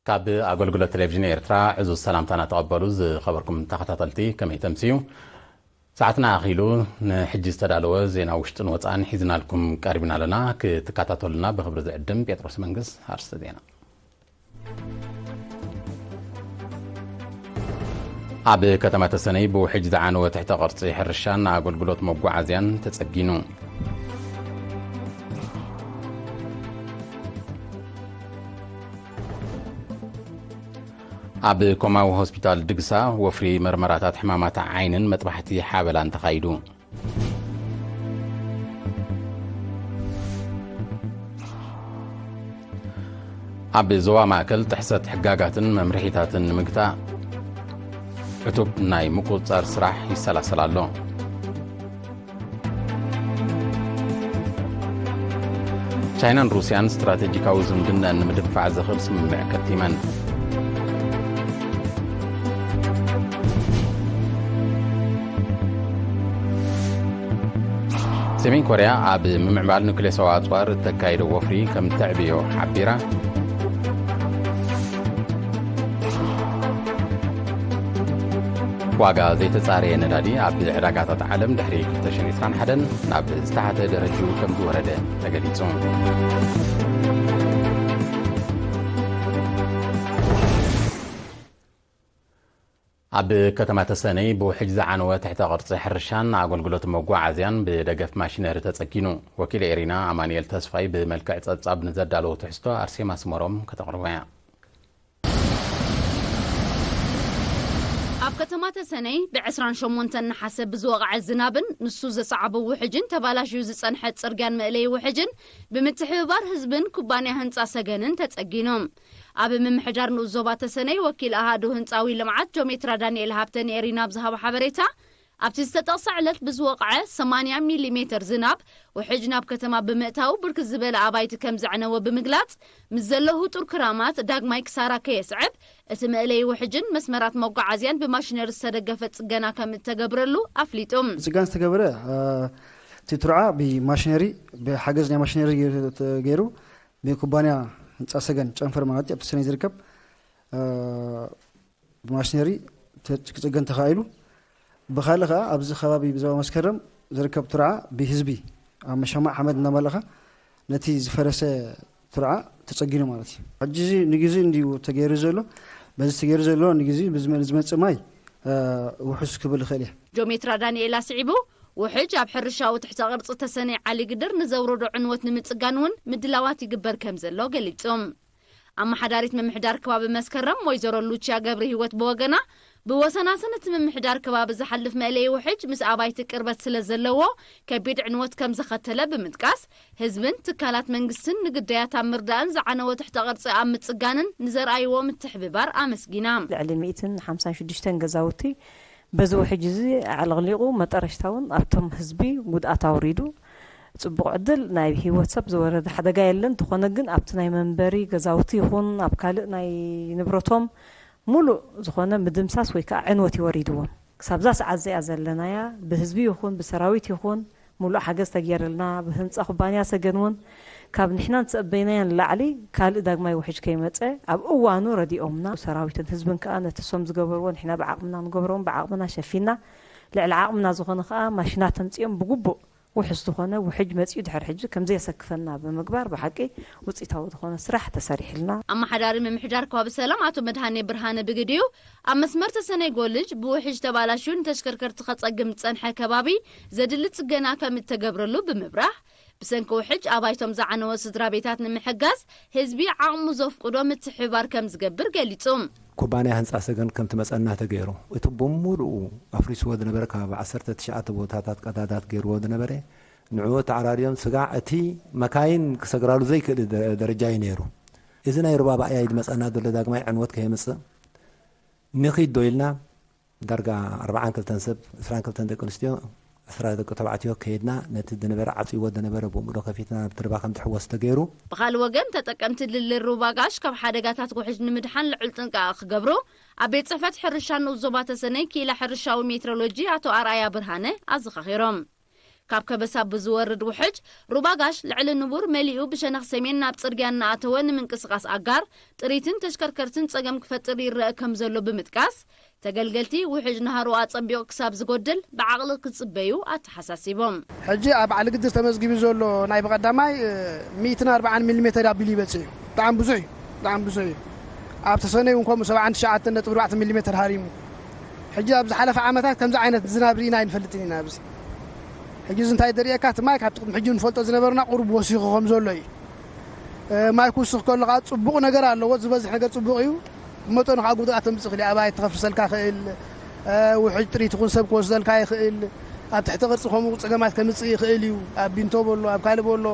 ካብ ኣገልግሎት ቴሌቪዥን ኤርትራ ዕዙዝ ሰላምታና ተቐበሉ። ዝኸበርኩም ተኸታተልቲ፣ ከመይ ተምስዩ? ሰዓትና ኣኺሉ፣ ንሕጂ ዝተዳለወ ዜና ውሽጥን ወጻእን ሒዝናልኩም ቀሪብና ኣለና። ክትከታተሉና ብኽብሪ ዝዕድም ጴጥሮስ መንግስ። ኣርስተ ዜና። ኣብ ከተማ ተሰነይ ብውሕጅ ዝዓነወ ትሕተ ቅርጺ ሕርሻን ኣገልግሎት መጓዓዝያን ተጸጊኑ። ኣብ ኮማዊ ሆስፒታል ድግሳ ወፍሪ መርመራታት ሕማማት ዓይንን መጥባሕቲ ሓበላን ተኻይዱ። ኣብ ዞባ ማእከል ጥሕሰት ሕጋጋትን መምርሒታትን ንምግታእ ዕቱብ ናይ ምቁጽጻር ስራሕ ይሰላሰል ኣሎ። ቻይናን ሩስያን ስትራቴጂካዊ ዝምድናን ንምድንፋዕ ዘኽእል ስምምዕ ከቲመን። ሰሜን ኮርያ ኣብ ምምዕባል ኑክሌሳዊ ኣጽዋር እተካይዶ ወፍሪ ከም ተዕብዮ ሓቢራ። ዋጋ ዘይተጻረየ ነዳዲ ኣብ ዕዳጋታት ዓለም ድሕሪ ክልተ ሽሕን ዕስራን ሓደን ናብ ዝተሓተ ደረጅኡ ከም ዝወረደ ተገሊጹ። ኣብ ከተማ ተሰነይ ብውሕጅ ዝዓነወ ትሕተ ቅርጺ ሕርሻን ኣገልግሎት መጓዓዝያን ብደገፍ ማሽነሪ ተጸጊኑ። ወኪል ኤሪና ኣማኑኤል ተስፋይ ብመልክዕ ጸብጻብ ንዘዳለዎ ትሕዝቶ ኣርሴማ ስመሮም ከተቕርቦ እያ። ኣብ ከተማ ተሰነይ ብዕስራን ሸሞንተን ነሓሰ ብዝወቕዐ ዝናብን ንሱ ዘስዓቦ ውሕጅን ተባላሽዩ ዝጸንሐ ጽርግያን መእለዪ ውሕጅን ብምትሕብባር ህዝብን ኩባንያ ህንጻ ሰገንን ተጸጊኑ። ኣብ ምምሕዳር ንኡስ ዞባ ተሰነይ ወኪል ኣሃዱ ህንጻዊ ልምዓት ጆሜትራ ዳንኤል ሃብተ ንኤሪና ኣብ ዝሃቦ ሓበሬታ፣ ኣብቲ ዝተጠቕሰ ዕለት ብዝወቕዐ ሰማንያ ሚሊ ሜተር ዝናብ ውሕጅ ናብ ከተማ ብምእታዉ ብርክት ዝበለ ኣባይቲ ከም ዘዕነወ ብምግላጽ፣ ምስ ዘሎ ህጡር ክራማት ዳግማይ ክሳራ ከየስዕብ እቲ መእለዪ ውሕጅን መስመራት መጓዓዝያን ብማሽነሪ ዝተደገፈ ጽገና ከም እተገብረሉ ኣፍሊጡ። ጽገና ዝተገብረ፣ እ፣ እቲ ትርዓ ብማሽነሪ፣ ብሓገዝ ናይ ማሽነሪ ገይሩ፣ ገይሩ ብኩባንያ ህንጻ ሰገን ጨንፈር ማለት እዩ፣ ኣብቲ ሰነይ ዝርከብ፣ እ፣ ብማሽነሪ ተ-፣ ክጽገን ተኻኢሉ። ብኻልእ ኸኣ ኣብዚ ከባቢ ብዞባ መስከረም ዝርከብ ትርዓ ብህዝቢ ኣብ መሸማዕ ሓመድ እናመለኸ ነቲ ዝፈረሰ ትርዓ ተጸጊኑ ማለት እዩ። ሕጂ እዚ ንግዜ እንድዩ ተገይሩ ዘሎ። በዚ ተገይሩ ዘሎ ንግዜ ብዝመ-፣ ዝመጽእ ማይ፣ እ፣ ውሑስ ክብል ይኽእል እየ። ጆሜትራ ዳንኤል ኣስዒቡ፣ ውሕጅ ኣብ ሕርሻዊ ትሕተ ቅርጺ ተሰነይ ዓሊ ግድር ንዘውረዶ ዕንወት ንምጽጋን እውን ምድላዋት ይግበር ከም ዘሎ ገሊጹ። ኣመሓዳሪት ምምሕዳር ከባቢ መስከረም ወይዘሮ ሉቺያ ገብረ ህይወት ብወገና፣ ብወሰናስን እቲ ምምሕዳር ከባቢ ዝሓልፍ መእለዪ ውሕጅ ምስ ኣባይቲ ቅርበት ስለ ዘለዎ ከቢድ ዕንወት ከም ዘኸተለ ብምጥቃስ፣ ህዝብን ትካላት መንግስትን ንግዳያት ኣብ ምርዳእን ዝዓነወ ትሕተ ቅርጺ ኣብ ምጽጋንን ንዘርኣይዎ ምትሕብባር ኣመስጊና። ልዕሊ ሚእትን ሓምሳን ሽዱሽተን ገዛውቲ በዚ ውሕጅ እዚ ኣዕለቕሊቑ፣ መጠረሽታ እውን ኣብቶም ህዝቢ ጉድኣት ኣውሪዱ። ጽቡቕ ዕድል፣ ናይ ህይወት ሰብ ዝወረደ ሓደጋ የለን። እንተኾነ ግን ኣብቲ ናይ መንበሪ ገዛውቲ ይኹን ኣብ ካልእ ናይ ንብረቶም ሙሉእ ዝኾነ ምድምሳስ ወይ ከዓ ዕንወት እዩ ወሪድዎም። ክሳብዛ ሰዓት እዚኣ ዘለናያ ብህዝቢ ይኹን ብሰራዊት ይኹን ሙሉእ ሓገዝ ተገይርልና፣ ብህንጻ ኩባንያ ሰገን እውን ካብ ንሕና ዝተጸበይናዮ ንላዕሊ ካልእ ዳግማይ ውሕጅ ከይመጸ ኣብ እዋኑ ረዲኦምና። ሰራዊትን ህዝብን ከኣ ነቲ እሶም ዝገበርዎ ንሕና ብዓቕምና ንገብሮም ብዓቕምና ሸፊና፣ ልዕሊ ዓቕምና ዝኾነ ከኣ ማሽናት ኣምጺኦም ብግቡእ ውሑስ ዝኾነ ውሕጅ መጺኡ ድሕሪ ሕጂ ከም ዘየሰክፈና ብምግባር ብሓቂ ውጽኢታዊ ዝኾነ ስራሕ ተሰሪሕልና። ኣመሓዳሪ ምምሕዳር ከባቢ ሰላም ኣቶ መድሃኔ ብርሃነ ብግዲኡ፣ ኣብ መስመር ተሰነይ ጎልጅ ብውሕጅ ተባላሽዩ ንተሽከርከርቲ ከጸግም ዝጸንሐ ከባቢ ዘድሊ ጽገና ከም እተገብረሉ ብምብራህ፣ ብሰንኪ ውሕጅ ኣባይቶም ዝዓነወ ስድራ ቤታት ንምሕጋዝ ህዝቢ ዓቕሙ ዘፍቅዶ ምትሕብባር ከም ዝገብር ገሊጹ። ኩባንያ ህንጻ ሰገን ከምቲ መጸና ተገይሩ፣ እቲ ብምሉኡ ኣፍሪስዎ ዝነበረ ከባቢ ዓሰርተ ትሽዓተ ቦታታት ቀዳዳት ገይርዎ ዝነበረ፣ ንዕኡ ተዓራርዮም ስጋዕ እቲ መካይን ክሰግራሉ ዘይክእል ደ-፣ ደረጃ እዩ ነይሩ። እዚ ናይ ሩባ ብኣያይ ዝመጸና ዘሎ ዳግማይ ዕንወት ከየምጽእ ንኺድ ዶ ኢልና፣ ዳርጋ ኣርባዓን ክልተን ሰብ፣ ዕስራን ክልተን ደቂ ኣንስትዮ፣ ዕስራ ደቂ ተባዕትዮ ከይድና ነቲ ዝነበረ ዓጽይዎ ዝነበረ ብእምዶ ከፊትና ናብ ድርባ ከም ዝሕወስ ተገይሩ። ብኻልእ ወገን፣ ተጠቀምቲ ድልድል ሩባ ጋሽ ካብ ሓደጋታት ውሕጅ ንምድሓን ልዑል ጥንቃቐ ክገብሩ ኣብ ቤት ጽሕፈት ሕርሻ ንኡስ ዞባ ተሰነይ ክኢላ ሕርሻዊ ሜትሮሎጂ ኣቶ ኣርኣያ ብርሃነ ኣዘኻኺሮም። ካብ ከበሳ ብዝወርድ ውሕጅ ሩባ ጋሽ ልዕሊ ንቡር መሊኡ ብሸነኽ ሰሜን ናብ ጽርግያ እናኣተወ ንምንቅስቓስ ኣጋር ጥሪትን ተሽከርከርትን ጸገም ክፈጥር ይረአ ከም ዘሎ ብምጥቃስ፣ ተገልገልቲ ውሕጅ ናህሩ ኣጸቢቑ ክሳብ ዝጎድል ብዓቕሊ ክጽበዩ ኣተሓሳሲቦም። ሕጂ ኣብ ዓሊ ግድር ተመዝጊቡ ዘሎ ናይ ብቐዳማይ ሚእትን ኣርባዓን ሚሊሜተር ኣቢሉ ይበጽሕ እዩ። ብጣዕሚ ብዙሕ እዩ። ብጣዕሚ ብዙሕ እዩ። ኣብ ተሰነይ እውን ከምኡ ሰብዓን ትሽዓተን ነጥቢ ኣርባዕተ ሚሊሜተር ሃሪሙ። ሕጂ ኣብ ዝሓለፈ ዓመታት ከምዚ ዓይነት ዝናብ ርኢና ኣይንፈልጥን ኢና። ኣብዚ ሕጂ እዚ እንታይ ደርእየካ፣ እቲ ማይ ካብ ጥቕሚ ሕጂ ንፈልጦ ዝነበርና ቁሩብ ወሲኹ ከም ዘሎ እዩ። ማይ ክውስኽ ከሎ ከዓ ጽቡቕ ነገር ኣለዎ። ዝበዝሕ ነገር ጽቡቕ እዩ። መጠኑ ከዓ ጉድኣት ተምጽእ ይኽእል እዩ። ኣባይቲ ከፍርሰልካ ይኽእል፣ ውሕጅ ጥሪት ይኹን ሰብ ክወስደልካ ይኽእል። ኣብ ትሕቲ ቅርጺ ከምኡ ጸገማት ከምጽእ ይኽእል እዩ። ኣብ ቢንቶ በሎ፣ ኣብ ካልእ በሎ።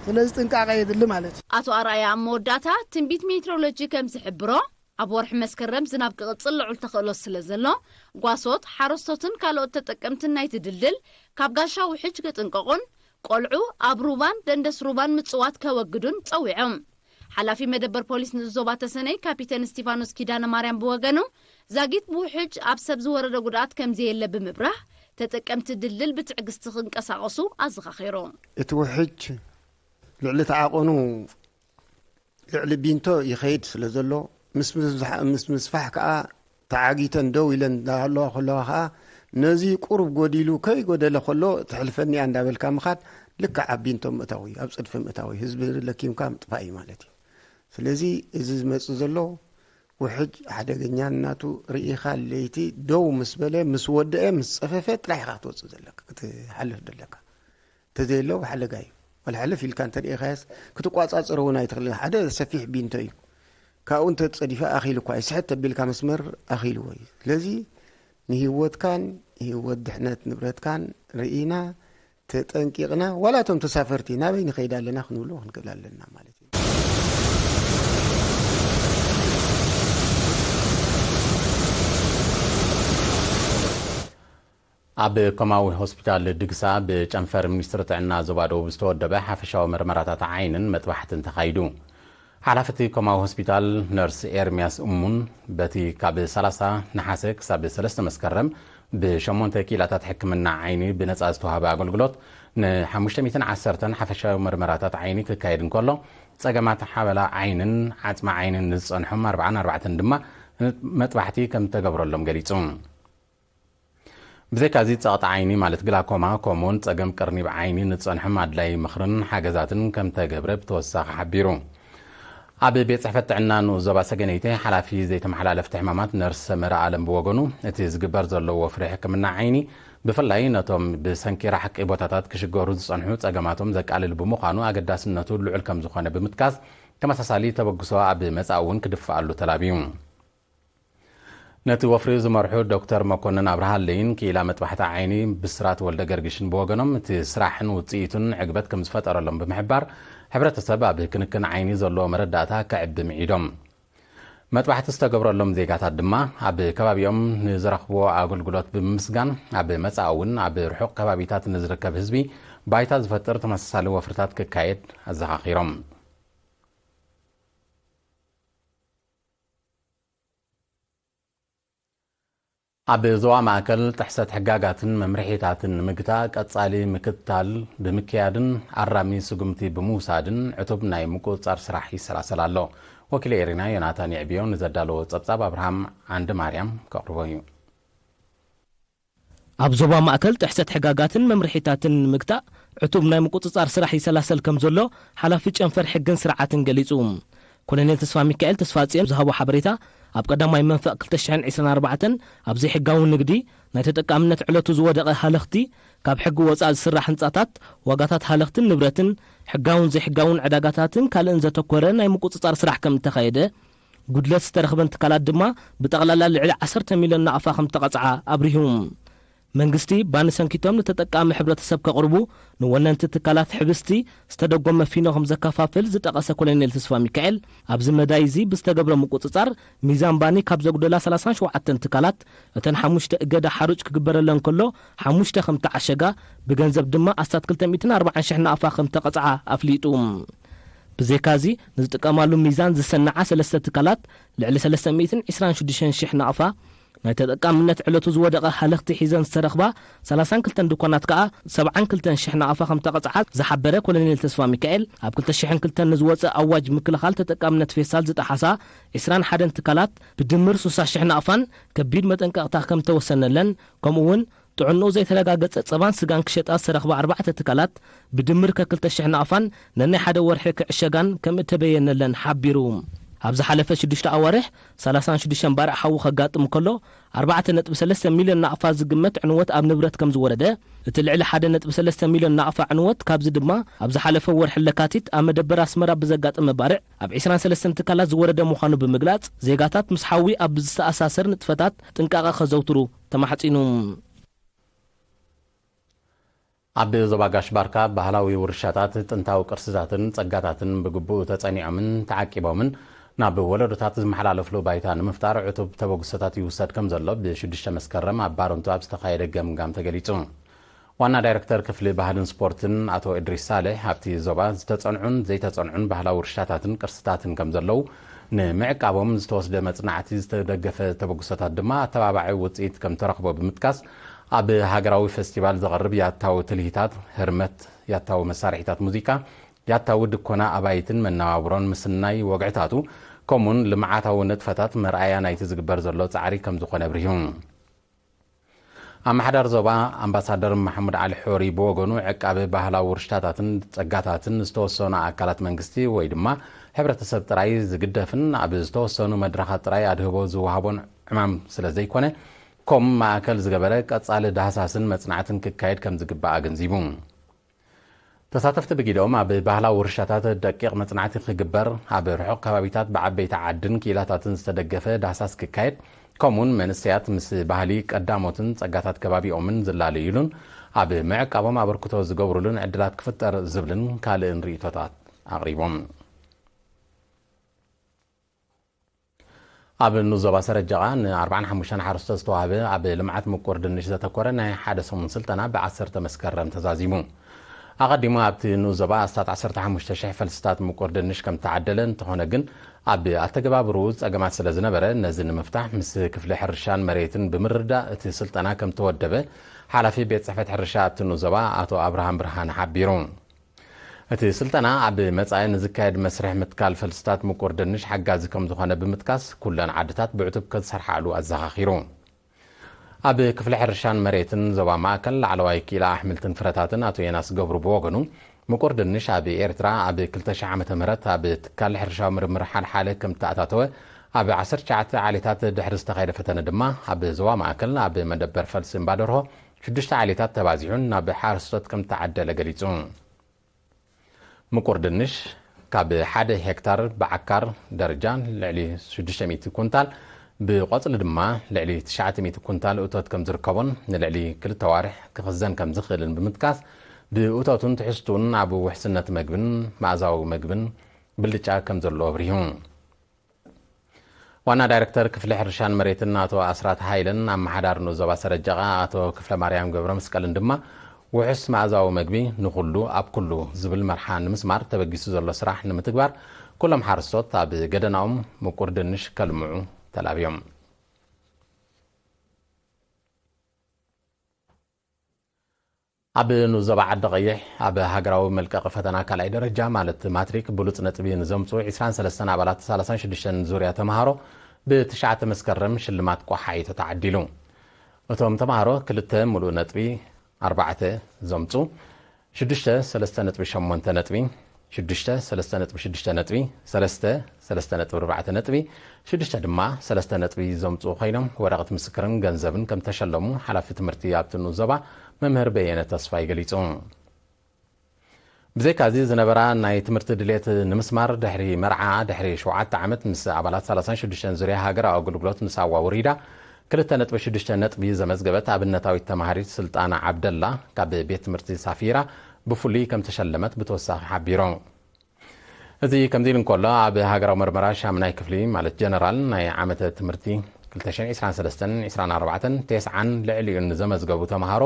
ስለዚ ጥንቃቐ የድሊ ማለት እዩ። ኣቶ ኣርኣያ ኣብ መወዳእታ ትንቢት ሜትሮሎጂ ከም ዝሕብሮ፣ ኣብ ወርሒ መስከረም ዝናብ ክቕጽል ልዑል ተኽእሎ ስለ ዘሎ፣ ጓሶት፣ ሓረስቶትን ካልኦት ተጠቀምትን ናይቲ ድልድል ካብ ጋሻ ውሕጅ ክጥንቀቑን ቆልዑ ኣብ ሩባን ደንደስ ሩባን ምጽዋት ከወግዱን ጸዊዖም። ሓላፊ መደበር ፖሊስ ንኡስ ዞባ ተሰነይ ካፒተን እስቲፋኖስ ኪዳነ ማርያም ብወገኑ፣ ዛጊት ብውሕጅ ኣብ ሰብ ዝወረደ ጉድኣት ከም ዘየለ ብምብራህ፣ ተጠቀምቲ ድልድል ብትዕግስቲ ክንቀሳቐሱ ኣዘኻኺሩ። እቲ ውሕጅ ልዕሊ እቲ ዓቐኑ ልዕሊ ቢንቶ ይኸይድ ስለ ዘሎ፣ ምስ ምስፋሕ ከኣ ተዓጊተን ደው ኢለን እንዳሃለዋ ከለዋ ከኣ፣ ነዚ ቁሩብ ጎዲሉ ከይጎደለ ከሎ ትሕልፈኒ እያ እንዳበልካ ምኻድ ልክዕ ኣብ ቢንቶ ምእታው እዩ፣ ኣብ ጽድፊ ምእታው እዩ። ህዝቢ ለኪምካ ምጥፋእ እዩ ማለት እዩ። ስለዚ እዚ ዝመጽእ ዘሎ ውሕጅ ሓደገኛነቱ ርኢኻ ለይቲ ደው ምስ በለ፣ ምስ ወደአ፣ ምስ ጸፈፈ ጥራሕ ኢኻ ክትወጽእ ዘለካ፣ ክትሓልፍ ዘለካ። እንተዘየሎ ሓደጋ እዩ። ወላ ሕልፍ ኢልካ እንተርኢኻዮስ ክትቋጻጸሮ እውን ኣይትኽእልን። ሓደ ሰፊሕ ቢንቶ እዩ። ካብኡ እንተጸዲፈ ኣኺሉ እኳ እዩ። ስሕት ተቢልካ መስመር ኣኺልዎ እዩ። ስለዚ ንህይወትካን ህይወት ድሕነት ንብረትካን ርኢና ተጠንቂቕና፣ ዋላ እቶም ተሳፈርቲ ናበይ ንኸይድ ኣለና ክንብሎ ክንክእል ኣለና ማለት እዩ። ኣብ ኮማዊ ሆስፒታል ድግሳ ብጨንፈር ሚኒስትሪ ጥዕና ዞባ ደቡብ ዝተወደበ ሓፈሻዊ መርመራታት ዓይንን መጥባሕትን ተኻይዱ። ሓላፊ እቲ ኮማዊ ሆስፒታል ነርስ ኤርሚያስ እሙን፣ በቲ ካብ ሰላሳ ነሓሰ ክሳብ ሰለስተ መስከረም ብሸሞንተ ክኢላታት ሕክምና ዓይኒ ብነጻ ዝተዋህበ ኣገልግሎት፣ ንሓሙሽተ ሚእትን ዓሰርተን ሓፈሻዊ መርመራታት ዓይኒ ክካየድ እንከሎ፣ ጸገማት ሓበላ ዓይንን ዓጽሚ ዓይንን ንዝጸንሖም ኣርባዓን ኣርባዕተን ድማ መጥባሕቲ ከም እተገብረሎም ገሊጹ። ብዘይካዚ ጸቕጢ ዓይኒ ማለት ግላኮማ፣ ከምኡውን ጸገም ቅርኒብ ዓይኒ ንዝጸንሖም ኣድላዪ ምኽርን ሓገዛትን ከም እተገብረ ብተወሳኺ ሓቢሩ። ኣብ ቤት ጽሕፈት ጥዕና ንኡስ ዞባ ሰገነይቲ ሓላፊ ዘይተመሓላለፍቲ ሕማማት ነርስ ሰመረ ኣለም ብወገኑ፣ እቲ ዝግበር ዘሎ ወፍሪ ሕክምና ዓይኒ ብፍላይ ነቶም ብሰንኪ ራሕቂ ቦታታት ክሽገሩ ዝጸንሑ ጸገማቶም ዘቃልል ብምዃኑ ኣገዳስነቱ ልዑል ከም ዝኾነ ብምጥቃስ፣ ተመሳሳሊ ተበግሶ ኣብ መጻኢ እውን ክድፍኣሉ ተላብዩ። ነቲ ወፍሪ ዝመርሑ ዶክተር መኮንን ኣብርሃለይን ክኢላ መጥባሕቲ ዓይኒ ብስራት ወልደ ገርግሽን ብወገኖም፣ እቲ ስራሕን ውጽኢቱን ዕግበት ከም ዝፈጠረሎም ብምሕባር፣ ሕብረተሰብ ኣብ ክንክን ዓይኒ ዘለዎ መረዳእታ ከዕቢ ምዒዶም። መጥባሕቲ ዝተገብረሎም ዜጋታት ድማ ኣብ ከባቢኦም ንዝረኽብዎ ኣገልግሎት ብምምስጋን፣ ኣብ መጻኢ እውን ኣብ ርሑቕ ከባቢታት ንዝርከብ ህዝቢ ባይታ ዝፈጥር ተመሳሳሊ ወፍርታት ክካየድ ኣዘኻኺሮም። ኣብ ዞባ ማእከል ጥሕሰት ሕጋጋትን መምርሒታትን ንምግታእ ቀጻሊ ምክትታል ብምክያድን ኣራሚ ስጉምቲ ብምውሳድን ዕቱብ ናይ ምቁጽጻር ስራሕ ይሰላሰል ኣሎ። ወኪል ኤሪና ዮናታን የዕብዮ ንዘዳለዎ ጸብጻብ ኣብርሃም ዓንዲ ማርያም ከቕርቦ እዩ። ኣብ ዞባ ማእከል ጥሕሰት ሕጋጋትን መምርሒታትን ንምግታእ ዕቱብ ናይ ምቁጽጻር ስራሕ ይሰላሰል ከም ዘሎ ሓላፊ ጨንፈር ሕግን ስርዓትን ገሊጹ። ኮሎኔል ተስፋ ሚካኤል ተስፋጽዮን ዝሃቦ ሓበሬታ፣ ኣብ ቀዳማይ መንፈቕ ክልተ ሽሕን ዕስራን ኣርባዕተን ኣብ ዘይሕጋዊ ንግዲ ናይ ተጠቃምነት ዕለቱ ዝወደቐ ሃለኽቲ፣ ካብ ሕጊ ወጻኢ ዝስራሕ ህንጻታት፣ ዋጋታት ሃለኽትን ንብረትን፣ ሕጋውን ዘይሕጋውን ዕዳጋታትን ካልእን ዘተኮረ ናይ ምቁጽጻር ስራሕ ከም እተኻየደ፣ ጉድለት ዝተረኽበን ትካላት ድማ ብጠቕላላ ልዕሊ ዓሰርተ ሚልዮን ናቕፋ ከም ተቐጽዓ ኣብሪሁ። መንግስቲ ባኒ ሰንኪቶም ንተጠቃሚ ሕብረተሰብ ከቕርቡ ንወነንቲ ትካላት ሕብስቲ ዝተደጎመ ፊኖ ከም ዘከፋፍል ዝጠቐሰ ኮሎኔል ተስፋ ሚካኤል፣ ኣብዚ መዳይ እዚ ብዝተገብረ ምቁጽጻር ሚዛን ባኒ ካብ ዘጉደላ ሰላሳን ሸውዓተን ትካላት፣ እተን ሓሙሽተ እገዳ ሓሩጭ ክግበረለን ከሎ፣ ሓሙሽተ ከም ተዓሸጋ፣ ብገንዘብ ድማ ኣስታት ክልተ ሚእትን ኣርባዓን ሽሕ ናቕፋ ከም ተቐጽዓ ኣፍሊጡ። ብዘይካዚ፣ ንዝጥቀማሉ ሚዛን ዝሰንዓ ሰለስተ ትካላት ልዕሊ ሰለስተ ሚእትን ዕስራን ሽዱሽተን ሽሕ ናቕፋ፣ ናይ ተጠቃምነት ዕለቱ ዝወደቐ ሃለኽቲ ሒዘን ዝተረኽባ ሰላሳን ክልተን ድኳናት ከኣ ሰብዓን ክልተን ሽሕ ናቕፋ ከም ተቐጽዓ ዝሓበረ ኮሎኔል ተስፋ ሚካኤል፣ ኣብ ክልተ ሽሕን ክልተን ንዝወጸ ኣዋጅ ምክልኻል ተጠቃምነት ፌስታል ዝጠሓሳ ዕስራን ሓደን ትካላት ብድምር ሱሳ ሽሕ ናቕፋን ከቢድ መጠንቀቕታ ከም ተወሰነለን፣ ከምኡ እውን ጥዕንኡ ዘይተረጋገጸ ጸባን ስጋን ክሸጣ ዝተረኽባ ኣርባዕተ ትካላት ብድምር ከክልተ ሽሕ ናቕፋን ነናይ ሓደ ወርሒ ክዕሸጋን ከም እተበየነለን ሓቢሩ። ኣብ ዝሓለፈ ሽዱሽተ ኣዋርሕ ሰላሳን ሽዱሽተን ባርዕ ሓዊ ከጋጥም ከሎ፣ ኣርባዕተ ነጥቢ ሰለስተ ሚልዮን ናቕፋ ዝግመት ዕንወት ኣብ ንብረት ከም ዝወረደ፣ እቲ ልዕሊ ሓደ ነጥቢ ሰለስተ ሚልዮን ናቕፋ ዕንወት ካብዚ ድማ ኣብ ዝሓለፈ ወርሒ ለካቲት ኣብ መደበር ኣስመራ ብዘጋጠመ ባርዕ ኣብ ዕስራን ሰለስተን ትካላት ዝወረደ ምዃኑ ብምግላጽ፣ ዜጋታት ምስ ሓዊ ኣብ ዝተኣሳሰር ንጥፈታት ጥንቃቐ ከዘውትሩ ተማሕጺኑ። ኣብ ዞባ ጋሽ ባርካ ባህላዊ ውርሻታት፣ ጥንታዊ ቅርስታትን ጸጋታትን ብግቡእ ተጸኒዖምን ተዓቂቦምን ናብ ወለዶታት ዝመሓላለፍሉ ባይታ ንምፍጣር ዕቱብ ተበግሶታት ይውሰድ ከም ዘሎ ብሽዱሽተ መስከረም ኣብ ባረንቱ ኣብ ዝተኻየደ ገምጋም ተገሊጹ። ዋና ዳይረክተር ክፍሊ ባህልን ስፖርትን ኣቶ እድሪስ ሳልሕ፣ ኣብቲ ዞባ ዝተጸንዑን ዘይተጸንዑን ባህላዊ ውርሻታትን ቅርስታትን ከም ዘለዉ፣ ንምዕቃቦም ዝተወስደ መጽናዕቲ ዝተደገፈ ተበግሶታት ድማ ኣተባባዒ ውጽኢት ከም ተረኽቦ ብምጥቃስ፣ ኣብ ሃገራዊ ፈስቲቫል ዝቐርብ ያታዊ ትልሂታት፣ ህርመት ያታዊ መሳርሒታት ሙዚቃ፣ ያታዊ ድኮና ኣባይትን መነባብሮን ምስናይ ወግዕታቱ፣ ከምኡውን ልምዓታዊ ንጥፈታት መርኣያ ናይቲ ዝግበር ዘሎ ጻዕሪ ከም ዝኾነ ኣብሪሁ። ኣመሓዳሪ ዞባ ኣምባሳደር መሓሙድ ዓሊ ሖሪ ብወገኑ፣ ዕቃበ ባህላዊ ውርሻታትን ጸጋታትን ዝተወሰኑ ኣካላት መንግስቲ ወይ ድማ ሕብረተሰብ ጥራይ ዝግደፍን ኣብ ዝተወሰኑ መድረኻት ጥራይ ኣድህቦ ዝወሃቦን ዕማም ስለ ዘይኮነ፣ ኮም ማእከል ዝገበረ ቀጻሊ ዳህሳስን መጽናዕትን ክካየድ ከም ዝግባእ ኣገንዚቡ። ተሳተፍቲ ብጊደኦም፣ ኣብ ባህላዊ ውርሻታት ደቂቕ መጽናዕቲ ክግበር፣ ኣብ ርሑቕ ከባቢታት ብዓበይቲ ዓድን ክኢላታትን ዝተደገፈ ዳህሳስ ክካየድ፣ ከምኡውን መንእሰያት ምስ ባህሊ ቀዳሞትን ጸጋታት ከባቢኦምን ዝላለዩሉን ኣብ ምዕቃቦም ኣበርክቶ ዝገብሩሉን ዕድላት ክፍጠር ዝብልን ካልእን ርእይቶታት ኣቕሪቦም። ኣብ ንኡስ ዞባ ሰረጀቓ ን ኣርባዓን ሓሙሽተን ሓረስቶት ዝተዋህበ ኣብ ልምዓት ምቁር ድንሽ ዘተኮረ ናይ ሓደ ሰሙን ስልጠና ብ ዓሰርተ መስከረም ተዛዚሙ። ኣቐዲሙ ኣብቲ ንኡስ ዞባ ኣስታት ዓሰርተ ሓሙሽተ ሽሕ ፈልስታት ምቁር ድንሽ ከም ተዓደለ እንተኾነ ግን፣ ኣብ ኣተገባብርኡ ጸገማት ስለ ዝነበረ፣ ነዚ ንምፍታሕ ምስ ክፍሊ ሕርሻን መሬትን ብምርዳእ እቲ ስልጠና ከም ተወደበ ሓላፊ ቤት ጽሕፈት ሕርሻ ኣብቲ ንኡስ ዞባ ኣቶ ኣብርሃም ብርሃነ ሓቢሩ። እቲ ስልጠና ኣብ መጻኢ ንዝካየድ መስርሕ ምትካል ፈልስታት ምቁር ድንሽ ሓጋዚ ከም ዝኾነ ብምጥቃስ፣ ኩለን ዓድታት ብዕቱብ ክሰርሓሉ ኣዘኻኺሩ። ኣብ ክፍሊ ሕርሻን መሬትን ዞባ ማእከል ላዕለዋይ ክኢላ ኣሕምልትን ፍረታትን ኣቶ ዮናስ ገብሩ ብወገኑ፣ ምቁር ድንሽ ኣብ ኤርትራ ኣብ ክልተ ሽሕ ዓመተ ምህረት ኣብ ትካል ሕርሻዊ ምርምር ሓልሓለ ከም እተኣታተወ፣ ኣብ ዓሰርተ ትሽዓተ ዓሌታት ድሕሪ ዝተኻየደ ፈተነ ድማ፣ ኣብ ዞባ ማእከል ኣብ መደበር ፈልሲ እምባደርሆ ሽዱሽተ ዓሌታት ተባዚሑን ናብ ሓረስቶት ከም እተዓደለ ገሊጹ። ምቁር ድንሽ ካብ ሓደ ሄክታር ብዓካር ደረጃ ልዕሊ ሽዱሽተ ሚእቲ ኩንታል፣ ብቆጽሊ ድማ ልዕሊ ትሽዓተ ሚእቲ ኩንታል እቶት ከም ዝርከቦን ንልዕሊ ክልተ ዋርሕ ክኽዘን ከም ዝኽእልን ብምጥቃስ፣ ብእቶቱን ትሕዝቱን ኣብ ውሕስነት መግብን መኣዛዊ መግብን ብልጫ ከም ዘለዎ ኣብሪሁ። ዋና ዳይረክተር ክፍሊ ሕርሻን መሬትን ኣቶ ኣስራት ሃይለን ኣመሓዳሪ ንኡስ ዞባ ሰረጀቓ ኣቶ ክፍለ ማርያም ገብረ መስቀልን ድማ፣ ውሑስ መኣዛዊ መግቢ ንኹሉ ኣብ ኩሉ ዝብል መርሓ ንምስማር ተበጊሱ ዘሎ ስራሕ ንምትግባር፣ ኩሎም ሓረስቶት ኣብ ገደናኦም ምቁር ድንሽ ከልምዑ ተላብዮም። ኣብ ንኡስ ዞባ ዓዲ ቀይሕ፣ ኣብ ሃገራዊ መልቀቂ ፈተና ካልኣይ ደረጃ፣ ማለት ማትሪክ፣ ብሉጽ ነጥቢ ንዘምጽኡ ዕስራን ሰለስተን ኣባላት ሰላሳን ሽዱሽተን ዙርያ ተምሃሮ፣ ብትሽዓተ መስከረም ሽልማት ቆሓይቶ ተዓዲሉ። እቶም ተምሃሮ ክልተ ምሉእ ነጥቢ፣ ኣርባዕተ ዘምጹ፣ ሽዱሽተ ሰለስተ ነጥቢ ሸሞንተ ነጥቢ፣ ሽዱሽተ ሰለስተ ነጥቢ ሽዱሽተ ነጥቢ፣ ሰለስተ ሰለስተ ነጥቢ ኣርባዕተ ነጥቢ፣ ሽዱሽተ ድማ ሰለስተ ነጥቢ ዘምጽኡ ኮይኖም፣ ወረቐት ምስክርን ገንዘብን ከም ተሸለሙ ሓላፊ ትምህርቲ ኣብቲ ንኡስ ዞባ መምህር በየነ ተስፋይ ገሊጹ። ብዘይካዚ ዝነበራ ናይ ትምህርቲ ድሌት ንምስማር፣ ድሕሪ መርዓ፣ ድሕሪ ሸውዓተ ዓመት ምስ ኣባላት ሰላሳን ሽዱሽተን ዙርያ ሃገራዊ ኣገልግሎት ምስ ኣዋውሪዳ፣ ክልተ ነጥቢ ሽዱሽተ ነጥቢ ዘመዝገበት ኣብነታዊት ተማሃሪት ስልጣና ዓብደላ ካብ ቤት ትምህርቲ ሳፊራ ብፍሉይ ከም ተሸለመት ብተወሳኺ ሓቢሩ። እዚ ከምዚ ኢሉ እንከሎ፣ ኣብ ሃገራዊ መርመራ ሻምናይ ክፍሊ፣ ማለት ጀነራል፣ ናይ ዓመተ ትምህርቲ ክልተ ሽሕን ዕስራን ሰለስተን፣ ዕስራን ኣርባዕተን፣ ተስዓን ልዕሊኡን ንዘመዝገቡ ተምሃሮ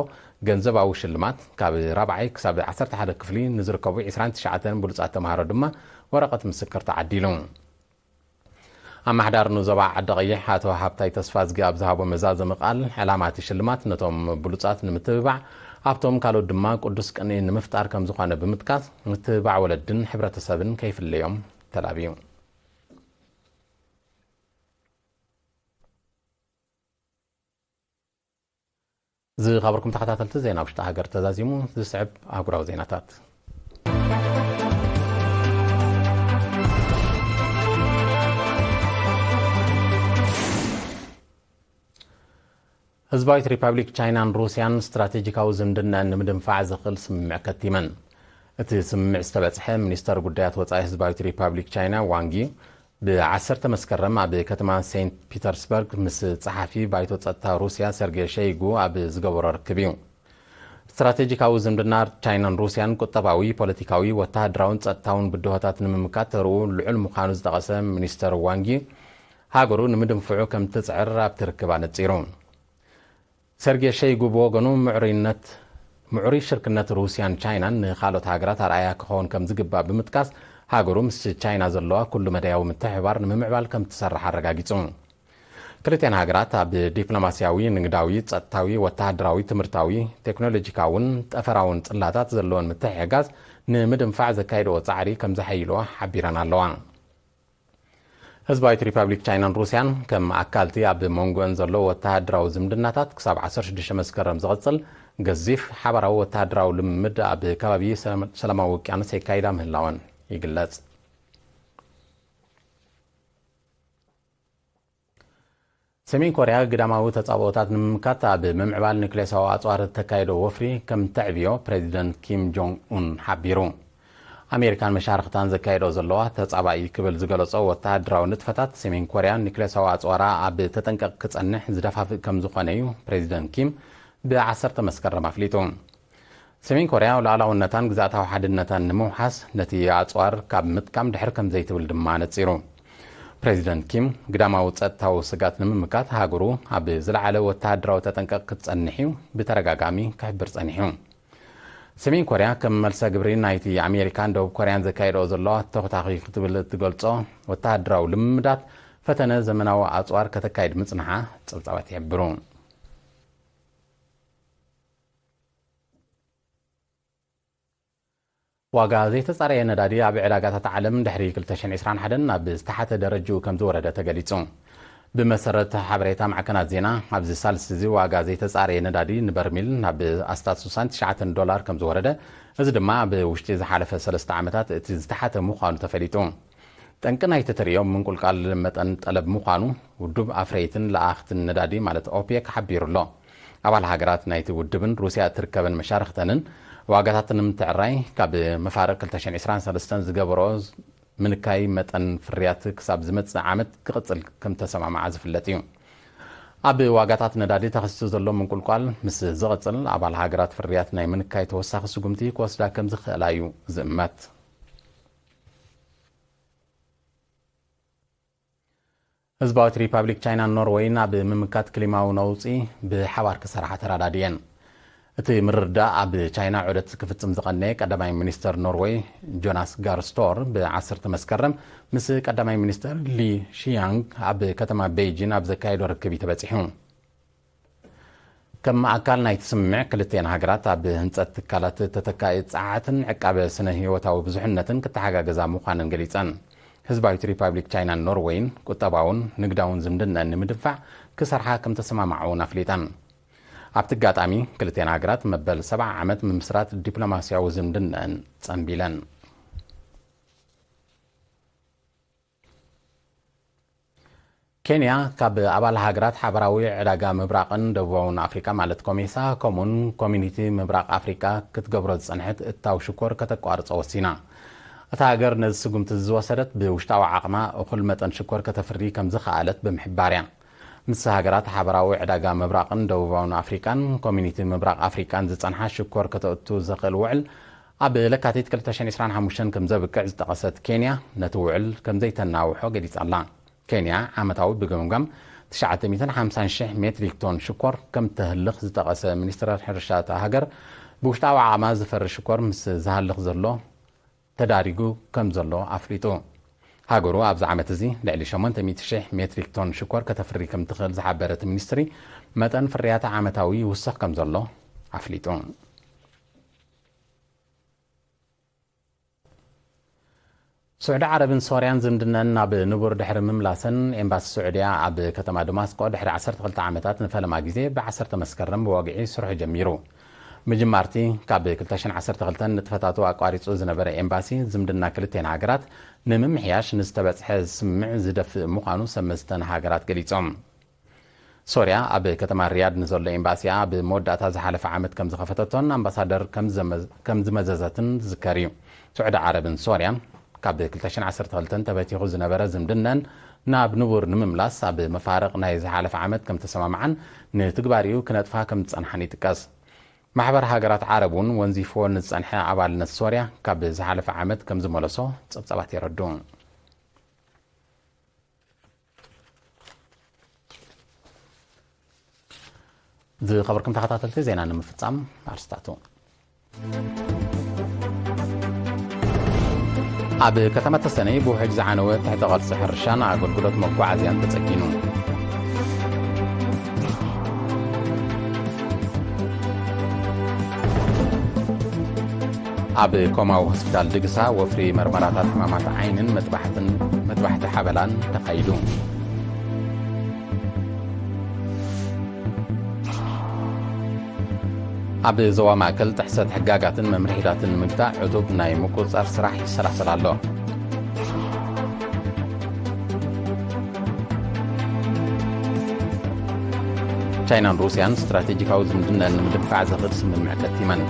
ገንዘባዊ ሽልማት፣ ካብ ራብዓይ ክሳብ ዓሰርተ ሓደ ክፍሊ ንዝርከቡ ዕስራን ትሽዓተን ብሉጻት ተምሃሮ ድማ ወረቐት ምስክር ተዓዲሉ። ኣመሓዳሪ ንዞባ ዓዲ ቀይሕ ኣቶ ሃብታይ ተስፋዝጊ ኣብ ዝሃቦ መዛዘሚ ቃል፣ ዕላማ እቲ ሽልማት ነቶም ብሉጻት ንምትብባዕ፣ ኣብቶም ካልኦት ድማ ቅዱስ ቅንኢ ንምፍጣር ከም ዝኾነ ብምጥቃስ፣ ምትብባዕ ወለድን ሕብረተሰብን ከይፍለዮም ተላብዩ። ዝኸበርኩም ተኸታተልቲ፣ ዜና ውሽጢ ሃገር ተዛዚሙ። ዝስዕብ ኣህጉራዊ ዜናታት። ህዝባዊት ሪፓብሊክ ቻይናን ሩስያን ስትራቴጂካዊ ዝምድናኣን ንምድንፋዕ ዘኽእል ስምምዕ ከቲመን። እቲ ስምምዕ ዝተበጽሐ፣ ሚኒስተር ጉዳያት ወጻኢ ህዝባዊት ሪፓብሊክ ቻይና ዋንጊ፣ ብ ዓሰርተ መስከረም ኣብ ከተማ ሴንት ፒተርስበርግ ምስ ጸሓፊ ባይቶ ጸጥታ ሩስያ ሰርጌ ሸይጉ ኣብ ዝገበሮ ርክብ እዩ። ስትራቴጂካዊ ዝምድና ቻይናን ሩስያን ቁጠባዊ፣ ፖለቲካዊ፣ ወተሃደራውን ጸጥታውን ብድሆታት ንምምካት ተርኡ ልዑል ምዃኑ ዝጠቐሰ ሚኒስተር ዋንጊ፣ ሃገሩ ንምድንፍዑ ከም ትጽዕር ኣብቲ ርክብ ኣነጺሩ። ሰርጌ ሸይጉ ብወገኑ፣ ምዕሩይነት፣ ምዕሩይ ሽርክነት ሩስያን ቻይናን ንኻልኦት ሃገራት ኣርኣያ ክኸውን ከም ዝግባእ ብምጥቃስ፣ ሃገሩ ምስ ቻይና ዘለዋ ኩሉ መዳያዊ ምትሕብባር ንምምዕባል ከም ትሰርሕ ኣረጋጊጹ። ክልቲኣን ሃገራት ኣብ ዲፕሎማስያዊ፣ ንግዳዊ፣ ጸጥታዊ፣ ወተሃደራዊ፣ ትምህርታዊ፣ ቴክኖሎጂካውን ጠፈራውን ጽላታት ዘለወን ምትሕግጋዝ ንምድንፋዕ ዘካየድኦ ጻዕሪ ከም ዘሐይልኦ ሓቢረን ኣለዋ። ህዝባዊት ሪፓብሊክ ቻይናን ሩስያን፣ ከም ኣካልቲ ኣብ መንጎአን ዘሎ ወተሃደራዊ ዝምድናታት፣ ክሳብ ዓሰርተ ሽዱሽተ መስከረም ዝቕጽል ገዚፍ ሓባራዊ ወተሃደራዊ ልምምድ ኣብ ከባቢ ሰላም-፣ ሰላማዊ ውቅያኖስ የካይዳ ምህላወን ይግለጽ። ሰሜን ኮርያ ግዳማዊ ተጻብኦታት ንምምካት ኣብ ምምዕባል ኒክሌሳዊ ኣጽዋር እተካየዶ ወፍሪ ከም ተዕብዮ ፕሬዚደንት ኪም ጆንግ ኡን ሓቢሩ። ኣሜሪካን መሻርኽታን ዘካየዶ ዘለዋ ተጻባኢ ክብል ዝገለጾ ወተሃደራዊ ንጥፈታት፣ ሰሜን ኮርያ ኒክሌሳዊ ኣጽዋራ ኣብ ተጠንቀቕ ክጸንሕ ዝደፋፍእ ከም ዝኾነ እዩ ፕሬዚደንት ኪም ብ ዓሰርተ መስከረም ኣፍሊጡ። ሰሜን ኮርያ ሉዓላውነታን ግዝኣታዊ ሓድነታን ንምውሓስ፣ ነቲ ኣጽዋር ካብ ምጥቃም ድሕር ከም ዘይትብል ድማ ኣነጺሩ። ፕሬዚደንት ኪም፣ ግዳማዊ ጸጥታዊ ስጋት ንምምካት፣ ሃገሩ ኣብ ዝለዓለ ወተሃደራዊ ተጠንቀቕ ክትጸንሕ እዩ ብተደጋጋሚ ክሕብር ጸኒሑ። ሰሜን ኮርያ፣ ከም መልሰ ግብሪ ናይቲ ኣሜሪካን ደቡብ ኮርያን ዘካየድኦ ዘለዋ ተኹታኺ ክትብል እትገልጾ ወተሃደራዊ ልምምዳት፣ ፈተነ ዘመናዊ ኣጽዋር ከተካይድ ምጽንሓ ጸብጻባት ይሕብሩ። ዋጋ ዘይተጻረየ ነዳዲ ኣብ ዕዳጋታት ዓለም ድሕሪ ክልተ ሽሕን ዕስራን ሓደን ናብ ዝተሓተ ደረጅኡ ከም ዝወረደ ተገሊጹ። ብመሰረት ሓበሬታ ማዕከናት ዜና፣ ኣብዚ ሳልስቲ እዚ ዋጋ ዘይተጻረየ ነዳዲ ንበርሚል ናብ ኣስታት ስሳን ትሽዓተን ዶላር ከም ዝወረደ፣ እዚ ድማ ኣብ ውሽጢ ዝሓለፈ ሰለስተ ዓመታት እቲ ዝተሓተ ምዃኑ ተፈሊጡ። ጠንቂ ናይቲ ተርእዮ ምንቁልቃል መጠን ጠለብ ምዃኑ ውድብ ኣፍረይትን ለኣኽትን ነዳዲ ማለት ኦፔክ ሓቢሩ ኣሎ። ኣባል ሃገራት ናይቲ ውድብን ሩስያ እትርከበን መሻርኽተንን ዋጋታት ንምትዕራይ ካብ መፋርቕ ክልተ ሽሕን ዕስራን ሰለስተን ዝገበሮ ምንካይ መጠን ፍርያት ክሳብ ዝመጽእ ዓመት ክቕጽል ከም ተሰማምዓ ዝፍለጥ እዩ። ኣብ ዋጋታት ነዳዲ ተኸሲቱ ዘሎ ምንቁልቋል ምስ ዝቕጽል፣ ኣባል ሃገራት ፍርያት ናይ ምንካይ ተወሳኺ ስጉምቲ ክወስዳ ከም ዝኽእላ እዩ ዝእመት። ህዝባዊት ሪፓብሊክ ቻይናን ኖርወይን ኣብ ምምካት ክሊማዊ ነውጺ ብሓባር ክሰርሓ ተረዳድየን። እቲ ምርድዳእ ኣብ ቻይና ዑደት ክፍጽም ዝቐነየ ቀዳማይ ሚኒስተር ኖርወይ ጆናስ ጋር ስቶር ብ ዓሰርተ መስከረም ምስ ቀዳማይ ሚኒስተር ሊ ሺያንግ ኣብ ከተማ ቤይጂን ኣብ ዘካየዶ ርክብ እዩ ተበጺሑ። ከም ኣካል ናይቲ ስምምዕ፣ ክልቲኣን ሃገራት ኣብ ህንጸት ትካላት ተተካኢ ጸዓትን ዕቃበ ስነ ህይወታዊ ብዙሕነትን ክተሓጋገዛ ምዃነን ገሊጸን። ህዝባዊት ሪፓብሊክ ቻይናን ኖርወይን ቁጠባውን ንግዳውን ዝምድነአን ንምድንፋዕ ክሰርሓ ከም ተሰማማዑ እውን ኣፍሊጠን። ኣብቲ ኣጋጣሚ፣ ክልቲኣን ሃገራት መበል ሰብዓ ዓመት ምምስራት ዲፕሎማስያዊ ዝምድነአን ጸንቢለን። ኬንያ ካብ ኣባል ሃገራት ሓበራዊ ዕዳጋ ምብራቕን ደቡባውን ኣፍሪቃ ማለት ኮሜሳ፣ ከምኡውን ኮሚኒቲ ምብራቕ ኣፍሪቃ ክትገብሮ ዝጸንሐት እታው ሽኮር ከተቋርጾ ወሲና። እታ ሃገር ነዚ ስጉምቲ ዝወሰደት ብውሽጣዊ ዓቕማ እኹል መጠን ሽኮር ከተፍሪ ከም ዝኸኣለት ብምሕባር እያ። ምስ ሃገራት ሓበራዊ ዕዳጋ ምብራቕን ደቡባውን ኣፍሪቃን ኮሚኒቲ ምብራቕ ኣፍሪቃን ዝጸንሓ ሽኮር ከተእቱ ዘኽእል ውዕል ኣብ ለካቲት ክልተ ሽሕን ዕስራን ሓሙሽተን ከም ዘብቅዕ ዝጠቐሰት ኬንያ፣ ነቲ ውዕል ከም ዘይተናውሖ ገሊጻ ኣላ። ኬንያ ዓመታዊ ብገምጋም ትሽዓተ ሚእትን ሓምሳን ሽሕ ሜትሪክ ቶን ሽኮር ከም ተህልኽ ዝጠቐሰ ሚኒስትር ሕርሻ እታ ሃገር፣ ብውሽጣዊ ዓቕማ ዝፈሪ ሽኮር ምስ ዝሃልኽ ዘሎ ተዳሪጉ ከም ዘሎ ኣፍሊጡ። ሃገሩ ኣብዚ ዓመት እዚ ልዕሊ ሸሞንተ ሚእቲ ሽሕ ሜትሪክ ቶን ሽኮር ከተፍሪ ከም ትኽእል ዝሓበረ እቲ ሚኒስትሪ፣ መጠን ፍርያታ ዓመታዊ ይውስኽ ከም ዘሎ ኣፍሊጡ። ስዑዲ ዓረብን ሶርያን ዝምድነን ናብ ንቡር ድሕሪ ምምላሰን፣ ኤምባሲ ስዑድያ ኣብ ከተማ ደማስቆ ድሕሪ ዓሰርተ ክልተ ዓመታት ንፈለማ ግዜ ብ ዓሰርተ መስከረም ብወግዒ ስርሑ ጀሚሩ። ምጅማርቲ ካብ ክልተ ሽሕን ዓሰርተ ክልተን ንጥፈታቱ ኣቋሪጹ ዝነበረ ኤምባሲ፣ ዝምድና ክልቴን ሃገራት ንምምሕያሽ ንዝተበጽሐ ስምምዕ ዝደፍእ ምዃኑ ሰብ መስተን ሃገራት ገሊጾም። ሶርያ ኣብ ከተማ ሪያድ ንዘሎ ኤምባሲኣ ኣብ መወዳእታ ዝሓለፈ ዓመት ከም ዝኸፈተቶን ኣምባሳደር ከም ዝመ-፣ ከም ዝመዘዘትን ዝዝከር እዩ። ስዑዲ ዓረብን ሶርያን ካብ ክልተ ሽሕን ዓሰርተ ክልተን ተበቲኹ ዝነበረ ዝምድነን ናብ ንቡር ንምምላስ ኣብ መፋርቕ ናይ ዝሓለፈ ዓመት ከም ተሰማምዓን ንትግባሪኡ ክነጥፋ ከም ዝጸንሓን ይጥቀስ። ማሕበር ሃገራት ዓረብ እውን ወንዚፍዎ ንዝጸንሐ ኣባልነት ሶርያ ካብ ዝሓለፈ ዓመት ከም ዝመለሶ ጸብጻባት የረድኡ። ዝኸበርኩም ተኸታተልቲ ዜና ንምፍጻም ኣርስታቱ። ኣብ ከተማ ተሰነይ ብውሕጅ ዝዓነወ ትሕተ ቅርጺ ሕርሻን ኣገልግሎት መጓዓዝያን ተጸጊኑ። ኣብ ኮማዊ ሆስፒታል ድግሳ ወፍሪ መርመራታት ሕማማት ዓይንን መጥባሕትን፣ መጥባሕቲ ሓበላን ተኻይዱ። ኣብ ዞባ ማእከል ጥሕሰት ሕጋጋትን መምርሒታትን ንምግታእ ዕቱብ ናይ ምቁጽጻር ስራሕ ይሰላሰል ኣሎ። ቻይናን ሩስያን ስትራቴጂካዊ ዝምድነን ንምድንፋዕ ዘኽእል ስምምዕ ከቲመን።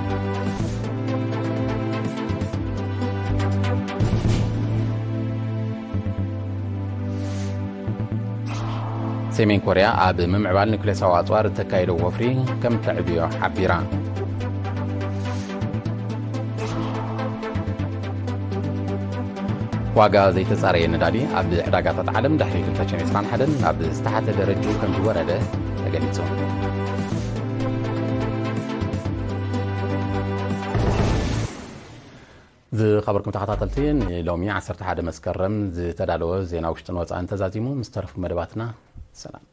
ሰሜን ኮርያ ኣብ ምምዕባል ኒኩሌሳዊ ኣጽዋር እተካይዶ ወፍሪ ከም ተዕብዮ ሓቢራ። ዋጋ ዘይተጻረየ ነዳዲ ኣብ ዕዳጋታት ዓለም ድሕሪ ክልተ ሽሕን ዕስራን ሓደን ናብ ዝተሓተ ደረጃኡ ከም ዝወረደ ተገሊጹ። ዝኸበርኩም ተኸታተልቲ፣ ንሎሚ ዓሰርተ ሓደ መስከረም ዝተዳለወ ዜና ውሽጥን ወጻእን ተዛዚሙ። ምስ ተረፉ መደባትና ሰላም።